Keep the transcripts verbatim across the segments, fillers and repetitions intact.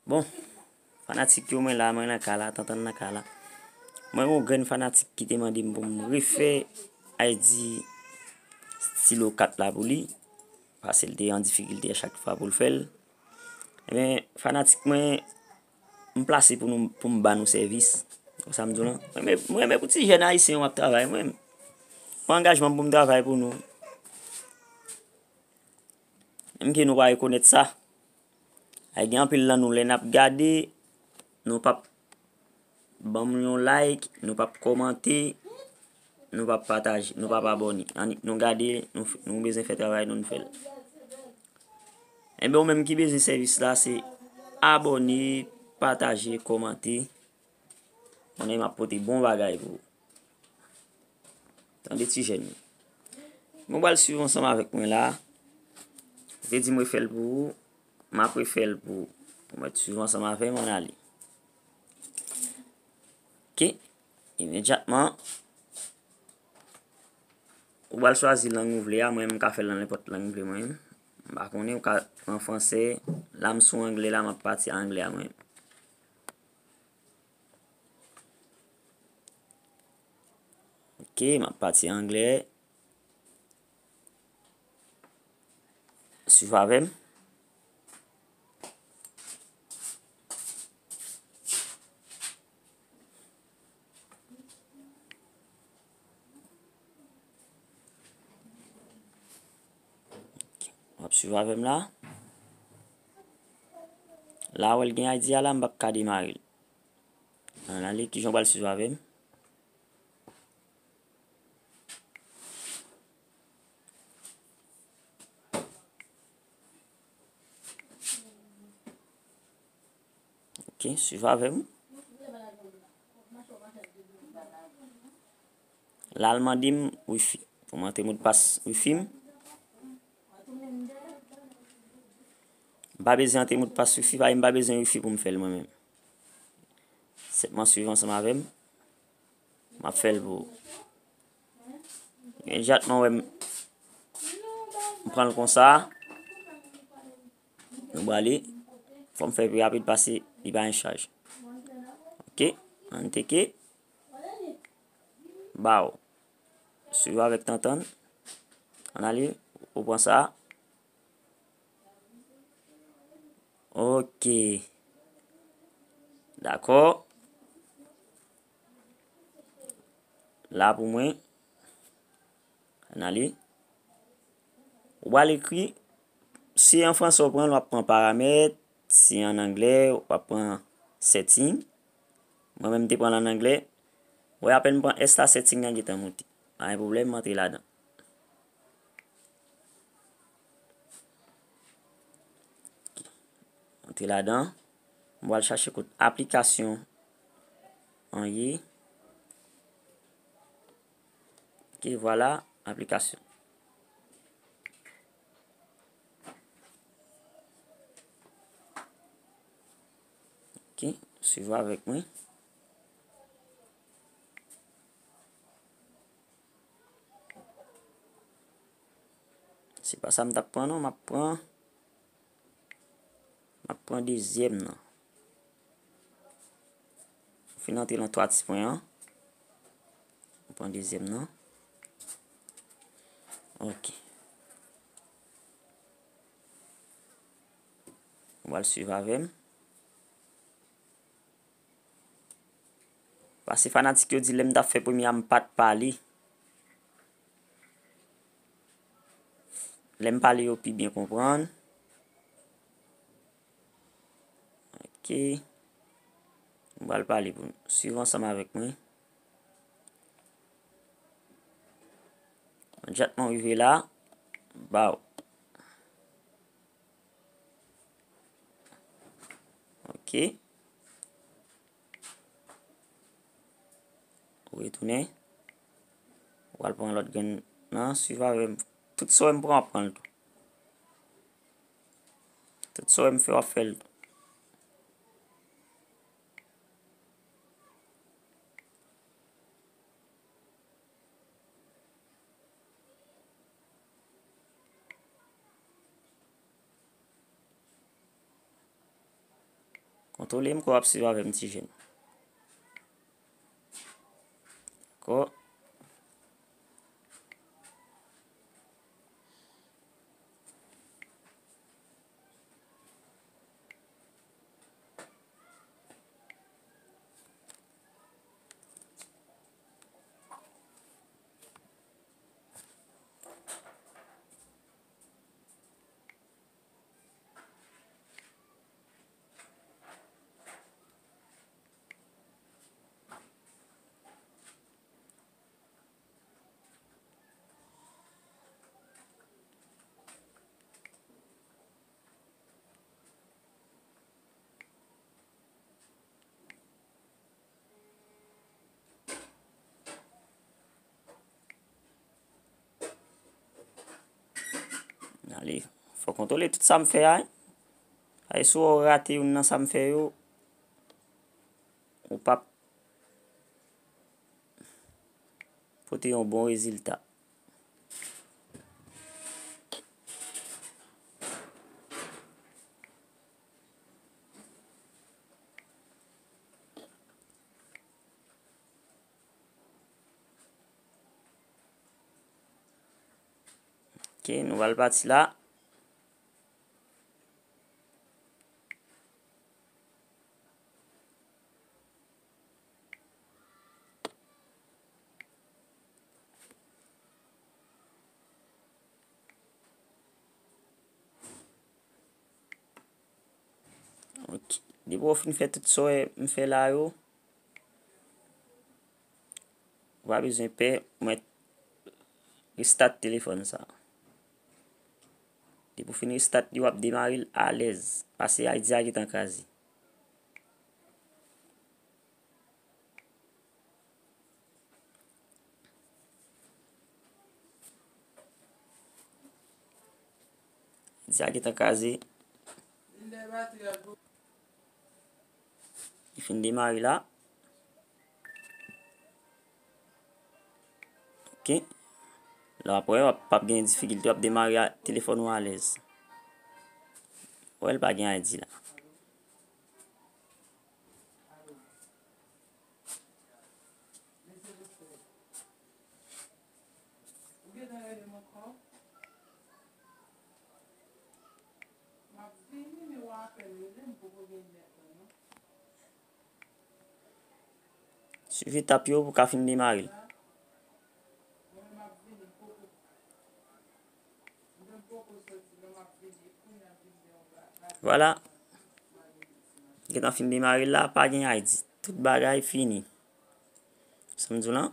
Bon, fanatik yo, mwen la, mwen nan ka la, Tantan nan ka la. Mwen gen yon grenn fanatik ki te mande m pou m refè I D Stylo kat la pou li, paske l te an difikilte a chak fwa pou l fè l. Ebyen, fanatik mwen, m plase pou nou, pou m ba nou sèvis. Konsa m di w lan. Mwen renmen, mwen renmen pou ti jèn ayisyen yo m ap travay, mwen. Mwen angajman m pou m travay pou nou. Menm ke nou pa rekonèt sa. Ay gen anpil nan nou, lè n ap gade, nou p ap ban m yon like, nou p ap kòmante, nou p ap pataje, nou p ap abòne. Annik nou gade, nou, nou bezwen fè travay nou, nou fè l. Enben, ou menm ki bezwen sèvis la, se abòne, pataje, kòmante. Konnen m ap pote bon bagay pou ou. Tande ti jèn yo. Mwen pral swiv ansanm avèk mwen la. Ou te di m refè l pou ou, m ap refè l pou ou. Ou mèt swiv ansanm avè m, ann ale. Ok. Imedyatman, ou pral chwazi lang ou vle a, mwen m ka fè l nan nenpòt lang m vle mwen. M pa konnen, ou ka pran fransè. La m sou anglè la, m ap pati anglè a mwen. Ok, m ap pati anglè. Swiv avè m. W ap swiv avè m la. La, w wè l gen I D a la, m p ap ka demare l. Ann ale, kijan w pral swiv avè m? Ok, swiv avè m. La, l mande m wifi. Pou m antre modpas wifi m. M pa bezwen antre modpas wifi, paske m pa bezwen wifi pou m fè l mwen menm. Senpman swiv ansanm avè m. M ap fè l pou ou. Imedyatman, w wè m, m pran l konsa. Nou prale. Fò m fè pi rapid paske li pa gen chaj. Ok, ann teke. Baw. Swiv avèk Tantan. Ann ale, ou pran sa. Ok. Dakò. La pou mwen. Ann ale. Ou pral ekri, si an fransè w pran l, w ap pran paramèt, si an anglè, w ap pran setting. Mwen menm, m te pran l an anglè. Ou wè, apèn m pran S la, setting nan gentan moute. Pa gen pwoblèm, m antre ladan. Antre ladan. M pral chache kot aplikasyon an ye. Ok, vwala, aplikasyon. Ok, swiv avèk mwen. Se pa sa m t ap pran non, m ap pran, m ap pran dezyèm nan. Fin antre nan twa ti pwen an. M pran dezyèm nan. Ok. Ou pral swiv avè m. Paske fanatik yo di lè m t ap fè premye a, m pa t pale. Lè m pale, yo pi byen konprann. Ok. M pral pale pou nou. Swiv ansanm avèk mwen. Imedyatman rive la, baw. Ok. Ou retounen. Ou al pran lòt grenn nan, swiv avè m. Tout sa w wè m pran, w ap pran l tou. Tout sa w wè m fè, w ap fè l tou. Kontwole m, kwè w ap swiv avè m, ti jèn. Dakò. Ale, fò kontwole tout sa m fè a, wi. Ay, si w rate youn nan sa m fè yo, ou p ap pote yon bon rezilta. Ok, nou pral pati la. Ok. Depi w fin fè tout sa w wè m fè la yo, ou pa bezwen pè, mwen restart telefòn sa. Depi w fin restart li, w ap demare l alèz. Pase I D a gentan kraze. Di a gentan kraze. Li fin demare la. Ok. La apre, w ap, p ap gen difikilte, w ap demare a, telefòn ou alèz. Wè, l pa gen I D la. Swiv etap yo pou w ka fin demare l. Vwala. Gentan fin demare l la, pa gen I D. Tout bagay fini. Sa m di w lan?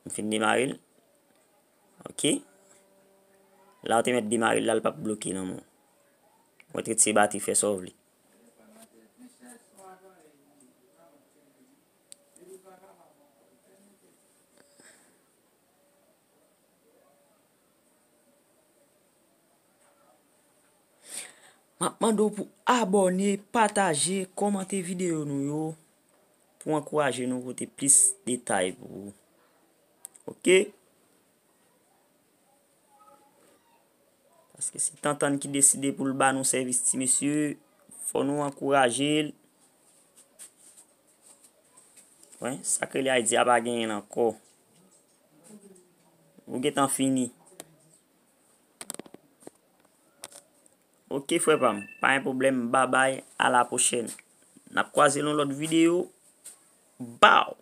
M fin demare l. Ok. La w te mèt demare l la, l p ap bloke non, men. Ou mèt retire batri, fè sa w vle. M ap mande w pou abòne, pataje, kòmante videyo nou yo, pou ankouraje nou pote plis detay pou ou. Ok? Paske se Tantann ki deside pou l ba nou sèvis, ti mesye, fò nou ankouraje l. Wè, sa k rele I D a pa genyen l ankò. Ou gentan fini. Ok, frè pa m, pa gen pwoblèm, babay, a la pwochèn. N ap kwaze nan lòt videyo. Baw!